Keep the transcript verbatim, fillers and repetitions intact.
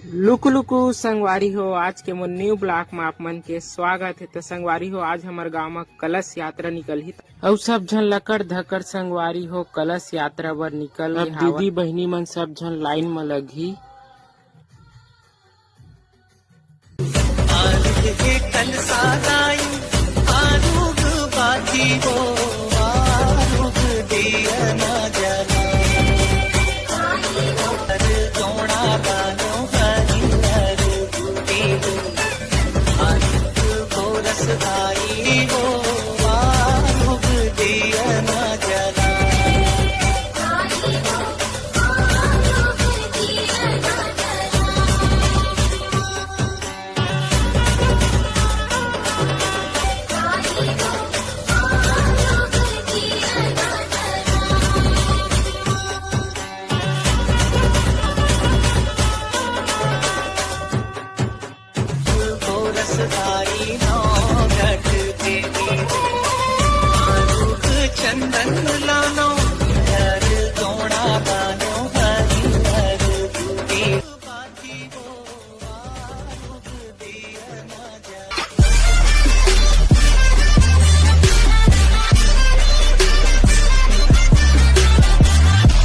लुकु लुकु संगवारी हो, आज के मोर न्यू ब्लॉग में आप मन के स्वागत हे। त संगवारी हो, आज हमर गांव में कलश यात्रा निकलही, अउ सब झन लकड़ धकड़ संगवारी हो, कलश यात्रा बर निकल गे हावय। दीदी बहिनी मन सब झन लाइन में लगही।